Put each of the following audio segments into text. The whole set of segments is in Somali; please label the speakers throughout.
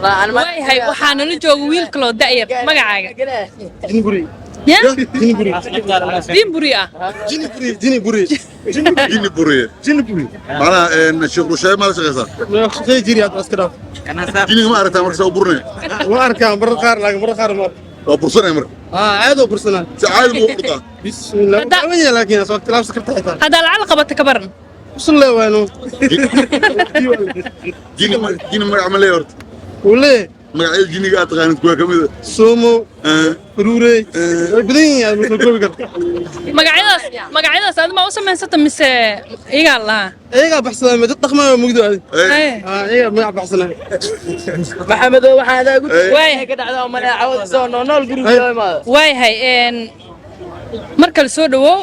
Speaker 1: Waayahay, waxaa nala jooga wiil kaloo da'yar. Magacaaga?
Speaker 2: Jiniburi.
Speaker 1: Ya?
Speaker 2: Jiniburi.
Speaker 1: Diinburi ah.
Speaker 2: Jiniburi, Jiniburi.
Speaker 3: Jini buriye.
Speaker 2: Jiniburi.
Speaker 3: Macnaha sheekh Rusheeye maa la shaqeysaa?
Speaker 2: Shaqey jiri hadda iska dhaaf.
Speaker 3: Jiniga ma aragtaa marka saa u burinaya?
Speaker 2: Waa arkaa marar qaar, laakiin marar qaar ma.
Speaker 3: Waa bursanaya marka.
Speaker 2: Ah, aad oo bursanaa.
Speaker 3: Si caadi buu u burtaa.
Speaker 2: Bismillah. Waawan yahay, laakiin soo tilaabsa karta xitaa.
Speaker 1: Haddaa lacala qabata, ka baran.
Speaker 2: Usul le waano.
Speaker 3: Jini jini magac ma leeyahay horta?
Speaker 2: Wuu leeyahay.
Speaker 3: Magacyada jiniga aad taqaanid kuwa ka mid a?
Speaker 2: Somo, Ruurey. Way badan yihiin, aad ma soo koobi karto.
Speaker 1: Magacyadaas aad ma u samaysata mise iyagaa lahaa?
Speaker 2: Iyagaa baxsadaa, ma dad dhaqmaayo mugdo aad.
Speaker 1: Haye.
Speaker 2: Ah, iyagaa magac baxsanaa.
Speaker 4: Maxamedo, waxaan adaa ugu
Speaker 1: Waay.
Speaker 4: ka dhacda oo maleecawada soo nool guriga loo imaado.
Speaker 1: Waayahay, mar kale soo dhawow.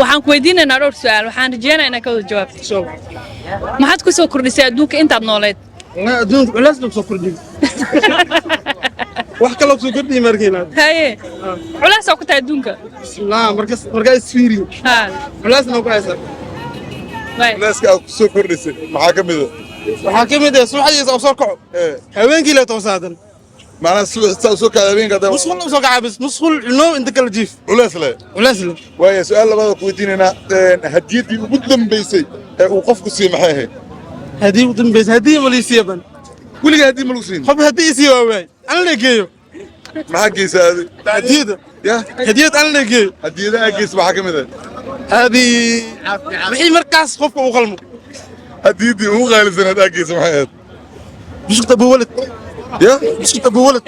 Speaker 1: Waxaan ku weydiinaynaa dhowr su'aal, waxaan rajeynayaa inaad ka wada jawaabto.
Speaker 2: Insha Allah.
Speaker 1: Maxaad ku soo kordhisay adduunka intaad nooleed?
Speaker 2: Wallahi adduunka culays buu soo kordhiyey. Wax kaloo soo kordhiyey markiina.
Speaker 1: Haye, culeysaa ku tahay adduunka.
Speaker 2: Bismillah, markas markaa isfiiriyo. Culaysna ku haysaa.
Speaker 1: Waay.
Speaker 3: Naaska aad ku soo kordhisay maxaa ka mid a?
Speaker 2: Waxaa ka mid ah subaxdiisa oo soo kaco. Habeenkii la toosaadan.
Speaker 3: Macnaha subax saa soo kacda, habeenka hadda
Speaker 2: Musqul u soo kacaa bis, musqul cunno, inta kala jiif.
Speaker 3: Culays leh.
Speaker 2: Culays leh.
Speaker 3: Waaya, su-aal labaad ku weydiinaynaa. Hadiyaddii ugu dambeysay ee uu qofku siiyey maxay ahayd?
Speaker 2: Haddii ugu dambaysa, haddii ma liisiiya ban.
Speaker 3: Weligaa haddii ma lagu siin?
Speaker 2: Qof haddii isii waa waay. An la geeyo.
Speaker 3: Maxaa geysaa adi?
Speaker 2: Hadiyada.
Speaker 3: Ya.
Speaker 2: Hadiyad an la geeyo.
Speaker 3: Hadiyadaha aad geysa maxaa ka mid ah?
Speaker 2: Hadii wixii markaas qofka uu qalmo.
Speaker 3: Hadiyaddii ugu qaalisaneed aad geysa maxay ahayd?
Speaker 2: Buskut Abu Walad.
Speaker 3: Ya.
Speaker 2: Buskut Abu Walad.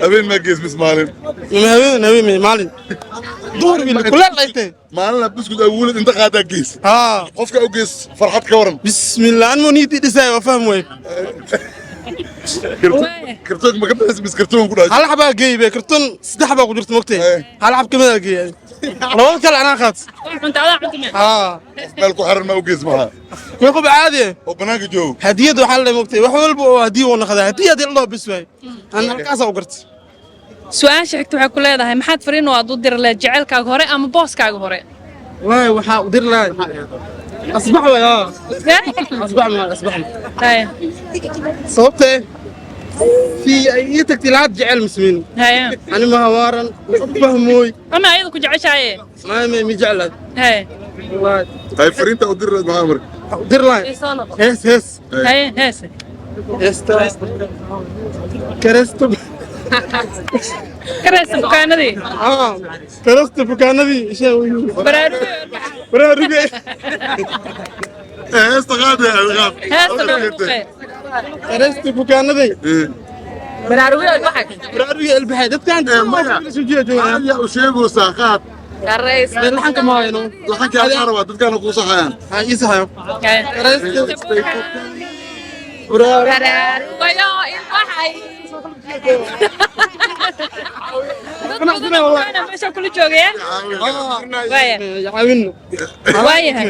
Speaker 3: Habeen maa geys mis maalin?
Speaker 2: Habeen, habeen, maalin. Duhur wiil kuleel ay tahay.
Speaker 3: Maalina buskud awuulad inta qaadaa geys?
Speaker 2: Haa.
Speaker 3: Qofka u geys farxad ka waran?
Speaker 2: Bismillah, an niyadii dhisay waa faham way.
Speaker 3: Kartoon ma ka bixis mis kartoon ku dhaaj?
Speaker 2: Hal xabaa geey be, kartoon saddex xabaa ku jirta mogtay. Hal xab kamid aa geeyay. Labada kale anaa qaat.
Speaker 1: Cunta adaa cunta miya?
Speaker 2: Haa.
Speaker 3: Meel ku xiran ma u geys maxaa?
Speaker 2: Way qof caadi ah.
Speaker 3: Oo banaanka joogo.
Speaker 2: Hadiyad waxaa la mogtay, wax walba oo hadiya oo naqdaa hadiyad la dhaho bis waay. Aan halkaas u gartay.
Speaker 1: Su-aasha xigta waxay ku leedahay: maxaad fariin oo aad u diri lahayd jaceylkaaga hore ama booskaaga hore?
Speaker 2: Wallahi waxaa u diri lahay asbax waay, haa. Asbax ma asbax.
Speaker 1: Haye.
Speaker 2: Sababtee fi ay ii tagtay laad jecel مسلمين.
Speaker 1: Haye.
Speaker 2: Ani ma hawaaran fahmooy.
Speaker 1: Ama ayada ku jeceshaaye?
Speaker 2: Ma jeclaad.
Speaker 1: Haye.
Speaker 2: Wallahi.
Speaker 3: Hay, fariinta u diri lahayd maxaa marka?
Speaker 2: U diri lahay hees, hees.
Speaker 1: Haye, heese.
Speaker 2: Heesta karesto.
Speaker 1: Karaysa bukaanadii.
Speaker 2: Haa, karesto bukaanadii isha.
Speaker 1: Baraaruge.
Speaker 2: Baraaruge.
Speaker 3: Heesta qaad, qaad.
Speaker 1: Heesta loo luqee.
Speaker 2: Karesto bukaanadii.
Speaker 1: Baraaruge waxay.
Speaker 2: Baraaruge ilbaxay dadkan.
Speaker 3: Maya.
Speaker 2: Soo jeeda joogaan.
Speaker 3: Yaa u sheegaysaa? Qaad.
Speaker 2: Laxanka ma hayno.
Speaker 3: Laxanka aad rabaa dadkaana kuu saxayaan.
Speaker 2: Ha ii saxayo.
Speaker 1: Haye.
Speaker 2: Karesto baraaruge.
Speaker 1: Baraarugayo ilbaxay. Dad badan oo bukaana meesha kula joogaya. Waaya.
Speaker 2: Caawinno.
Speaker 1: Waayahay.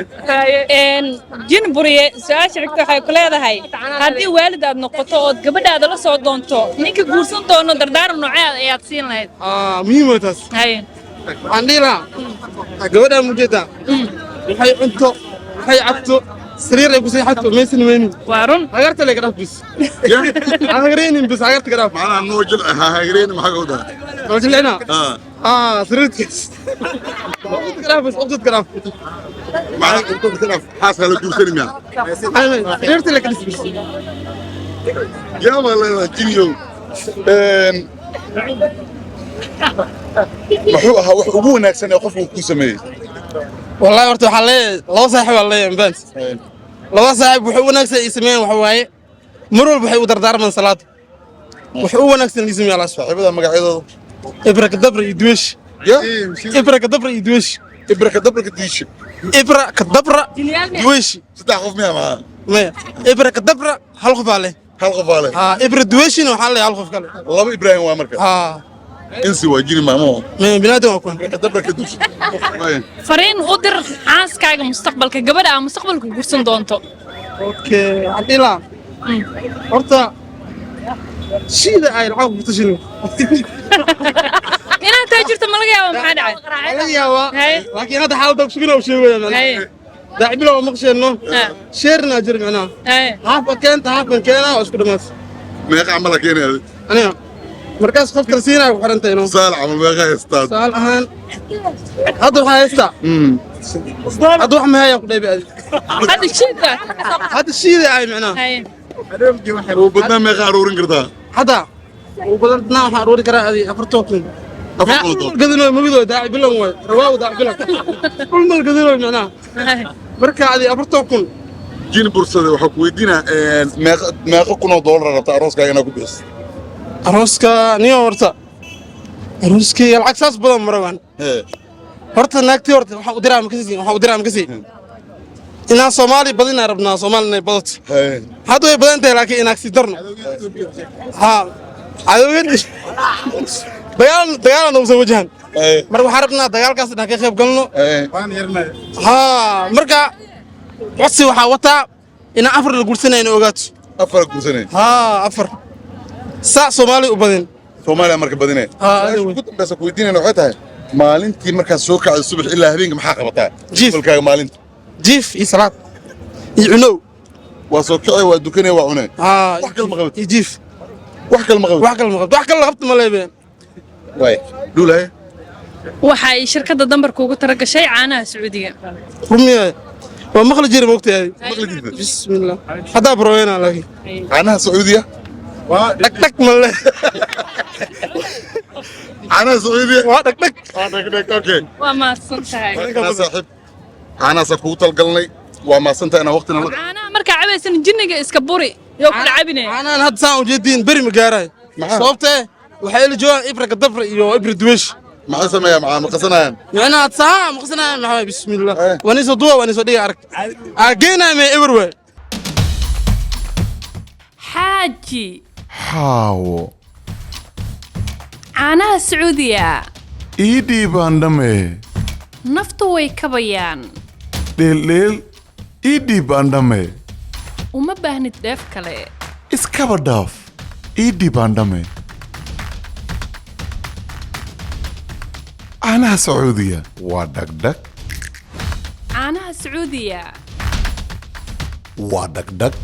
Speaker 1: Jin buriye, su-aasha xigta waxay ku leedahay: haddii waalid aad noqoto ood gabadhaada la soo doonto ninka guursan doono, dardaaran noocee ayaad siin lahayd?
Speaker 2: Aa, muhiim way taas.
Speaker 1: Haye.
Speaker 2: Waxaan dhihi lahaa gabadhaan mujeedaa, waxay cunto, waxay cabto, sariir ay ku seexato maysan weynin.
Speaker 1: Waa run.
Speaker 2: Hagarta le ka dhaaf bis, ha hagareynin bis, hagarta ka dhaaf.
Speaker 3: Macnaha noo jil ha hagreen maxaa ka wadaa?
Speaker 2: Noo jilcina.
Speaker 3: Ah.
Speaker 2: Aa, sariirtkaas ka dhaaf bis, uqdad ka dhaaf.
Speaker 3: Macnaha cuntada ka dhaaf, xaaska la guursani miyaa?
Speaker 2: Sariirta le ka dhis bis.
Speaker 3: Yaa baa leedahay jiniyow. Muxuu ahaa wax ugu wanaagsan ee qofku ku sameeyey?
Speaker 2: Wallahi horta waxaa leeyahay laba saaxiib baa leeyahay mbans. Laba saaxiib wuxuu wanaagsan ii sameeyeen waxa waaye mar walba waxay u dardaarmaan salaada. Wax u wanaagsan ii sameeyaan Allah.
Speaker 3: Saaxiibada magacyadooda?
Speaker 2: Ibra kadabra iyo duwesh.
Speaker 3: Ya.
Speaker 2: Ibra kadabra iyo duwesh.
Speaker 3: Ibra kadabra kadiisha.
Speaker 2: Ibra kadabra duweshi.
Speaker 3: Saddex qof miyaa maxaa?
Speaker 2: Maya, Ibra kadabra hal qof aa leh.
Speaker 3: Hal qof aa leh.
Speaker 2: Haa, Ibra duweshina waxaa leh hal qof kale.
Speaker 3: Laba Ibraahim waa marka.
Speaker 2: Haa.
Speaker 3: Insi waa jini maamo.
Speaker 2: Maya, binaadan waa kuwan.
Speaker 3: Kadabra kadiisha.
Speaker 1: Fariin u dir xaaskaaga mustaqbalka, gabadha aa mustaqbalka guursan doonto.
Speaker 2: Okay, waxaan dhihi lahaa horta shiida ay lacag ku tashin.
Speaker 1: Inaad tahay jirto ma laga yaaba? Maxaa dhacay?
Speaker 2: Laga yaabaa, laakiin hadda xaaladda ku sugina u sheegaya.
Speaker 1: Haye.
Speaker 2: Daacibilow waa maqsheenno. Sheerinaa jira micnaha. Haaf keenta, haafkan keenaa, waa isku dhammaas.
Speaker 3: Meeqa camal keenaya?
Speaker 2: Aniga markaas qof kale siinaya ku xidhantay no.
Speaker 3: Tusaale camal meeqa haystaa?
Speaker 2: Tusaale ahaan hadda waxaa haystaa, hadda wax mahaya ku dhayba adi.
Speaker 1: Hadda shiida.
Speaker 2: Hadda shiida ay micnaha.
Speaker 3: Ugu badnaa meeqa aruurin kartaa?
Speaker 2: Hadda ugu badnaa waxaan aruuri karaa adi 40,000.
Speaker 3: 40,000.
Speaker 2: Gadinooy mabidoo daaci bilan waay rawaaw daaci bilan dhul mal gadinooy micnaha. Marka adi 40,000.
Speaker 3: Jin Bursade, waxaa ku weydiinaa meeqa kun oo doolar rabta arooskaaga inaad ku bixiso?
Speaker 2: Arooska niyo horta arooskayga lacag saas badan ma rabaan. Horta naagtii horta waxaan u diraa makasi, waxaan u diraa makasi inaan Soomaali badinaa rabnaa, Soomaali inay badato. Hadda way badan tahay, laakiin inaag sii darno ha cadowgad dagaal dagaalan uusan wajahan. Marka waxaan rabnaa dagaalkaas inaan ka qayb galno. Ha marka codsi waxaa wataa inaan afar la guursanaya ina ogaato.
Speaker 3: Afar guursanay?
Speaker 2: Ha, afar saac Soomaali u badin.
Speaker 3: Soomaaliya marka badinay.
Speaker 2: Haa.
Speaker 3: Su-aasha ugu dambeysa ku weydiinayna waxay tahay, maalintii markaad soo kacdo subax ilaa habeenka maxaa qabataa?
Speaker 2: Jiif.
Speaker 3: Jadwalkaaga maalinta.
Speaker 2: Jiif iyo salaad iyo cunow.
Speaker 3: Waa soo kacay, waa dukanay, waa cunay.
Speaker 2: Haa.
Speaker 3: Wax kale ma qabato?
Speaker 2: Iyo jiif.
Speaker 3: Wax kale ma qabato?
Speaker 2: Wax kale ma qabto, wax kale la qabto ma leebe.
Speaker 3: Waay dhuulaye.
Speaker 1: Waxay shirkadda Dambarka ugu talagashay caanaha Sacuudiga.
Speaker 2: Rumiya waa maqli jira moogtahay.
Speaker 3: Maqli jirta.
Speaker 2: Bismillah, haddaa barooyana laakiin.
Speaker 3: Caanaha Sacuudiya.
Speaker 2: Dhag dhag ma le.
Speaker 3: Caanaha Sacuudiya.
Speaker 2: Waa dhag dhag.
Speaker 3: Waa dhag dhag, okay.
Speaker 1: Waa mahadsan tahay.
Speaker 3: Caanaha saaxiib, caanahaasa kugu talgalnay. Waa mahadsantahay inaa waqtina la
Speaker 1: Caanaha markaa cabaysan jinniga iska buri yoo kula cabinaya.
Speaker 2: Caanahan hadda saan ujeediin beri ma gaarayo.
Speaker 3: Maxaa?
Speaker 2: Sababtee waxay ila joogaan Ibra Kadafra iyo Ibra Duwesh.
Speaker 3: Maxay sameeyaan? Maxaa maqasanayaan?
Speaker 2: Micnaha had saa maqsanaya maxaa, bismillah.
Speaker 3: Eh.
Speaker 2: Waan isoo duwa, waan isoo dhiga, arag aa geenaya mee eber waay.
Speaker 1: Xaaji.
Speaker 5: Xaawo.
Speaker 1: Caanaha Sacuudiya.
Speaker 5: Ii dhiibaan dhamme.
Speaker 1: Naftu way kabayaan.
Speaker 5: Dheeldheel ii dhiibaan dhamme.
Speaker 1: Uma baahnid dheef kale.
Speaker 5: Iskaba dhaaf, ii dhiibaan dhamme. Caanaha Sacuudiya waa dhagdhag.
Speaker 1: Caanaha Sacuudiya.
Speaker 5: Waa dhagdhag.